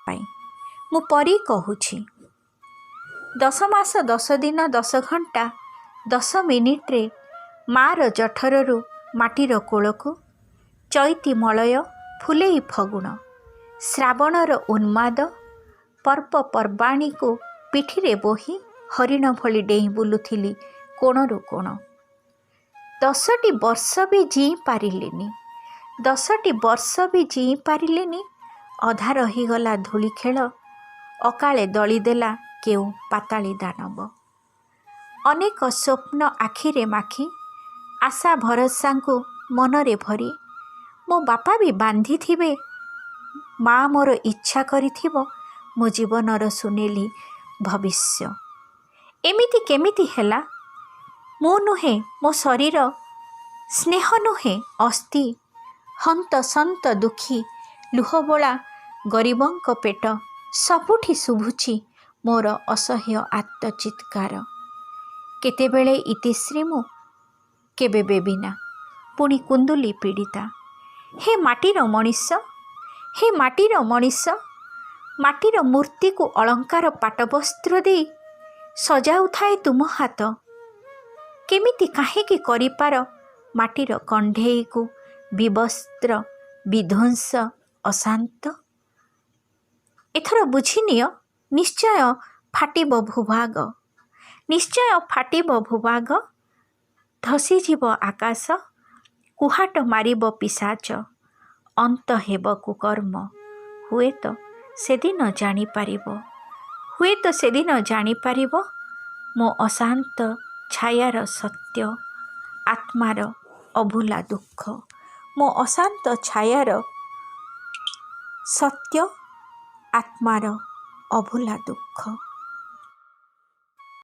ପାଇଁ। ମୁଁ ପରି କହୁଛି। 10 ମାସ 10 ଦିନ 10 ଘଣ୍ଟା 10 ମିନିଟରେ ମାଆର ଜଠରରୁ ମାଟିର କୋଳକୁ ଚଇତି ମଳୟ ଫୁଲେଇ ଫଗୁଣ ଶ୍ରାବଣର ଉନ୍ମାଦ ପର୍ବପର୍ବାଣୀକୁ ପିଠିରେ ବୋହି ହରିଣ ଭଳି ଡେଇଁ ବୁଲୁଥିଲି କୋଣରୁ କୋଣ। 10ଟି ବର୍ଷ ବି ଜିଇଁ ପାରିଲିନି, 10ଟି ବର୍ଷ ବି ଜିଇଁ ପାରିଲିନି। ଅଧା ରହିଗଲା ଧୂଳି ଖେଳ, ଅକାଳେ ଦଳିଦେଲା କେଉଁ ପାତାଳୀ ଦାନବ। ଅନେକ ସ୍ୱପ୍ନ ଆଖିରେ ମାଖି, ଆଶା ଭରସାଙ୍କୁ ମନରେ ଭରି, ମୋ ବାପା ବି ବାନ୍ଧିଥିବେ, ମା ମୋର ଇଚ୍ଛା କରିଥିବ ମୋ ଜୀବନର ସୁନେଲି ଭବିଷ୍ୟ। ଏମିତି କେମିତି ହେଲା? ମୁଁ ନୁହେଁ, ମୋ ଶରୀର ସ୍ନେହ ନୁହେଁ, ଅସ୍ଥି। ହନ୍ତସନ୍ତ ଦୁଃଖୀ ଲୁହବୋଳା ଗରିବଙ୍କ ପେଟ, ସବୁଠି ଶୁଭୁଛି ମୋର ଅସହ୍ୟ ଆତ୍ମଚିତ୍କାର। କେତେବେଳେ ଇତିଶ୍ରୀ ମୁଁ, କେବେ ବେବିନା, ପୁଣି କୁନ୍ଦୁଲି ପୀଡ଼ିତା। ହେ ମାଟିର ମଣିଷ, ହେ ମାଟିର ମଣିଷ, ମାଟିର ମୂର୍ତ୍ତିକୁ ଅଳଙ୍କାର ପାଟବସ୍ତ୍ର ଦେଇ ସଜାଉଥାଏ ତୁମ ହାତ। କେମିତି କାହିଁକି କରିପାର ମାଟିର କଣ୍ଢେଇକୁ ବିବସ୍ତ୍ର, ବିଧ୍ୱଂସ, ଅଶାନ୍ତ? ଏଥର ବୁଝିନିଅ, ନିଶ୍ଚୟ ଫାଟିବ ଭୂଭାଗ, ନିଶ୍ଚୟ ଫାଟିବ ଭୂଭାଗ, ଧସିଯିବ ଆକାଶ, କୁହାଟ ମାରିବ ପିଶାଚ, ଅନ୍ତ ହେବ କୁକର୍ମ। ହୁଏତ ସେଦିନ ଜାଣିପାରିବ, ହୁଏତ ସେଦିନ ଜାଣିପାରିବ ମୋ ଅଶାନ୍ତ ଛାୟାର ସତ୍ୟ, ଆତ୍ମାର ଅଭୁଲା ଦୁଃଖ। ମୋ ଅଶାନ୍ତ ଛାୟାର ସତ୍ୟ, ଆତ୍ମାର ଅଭୁଲା ଦୁଃଖ।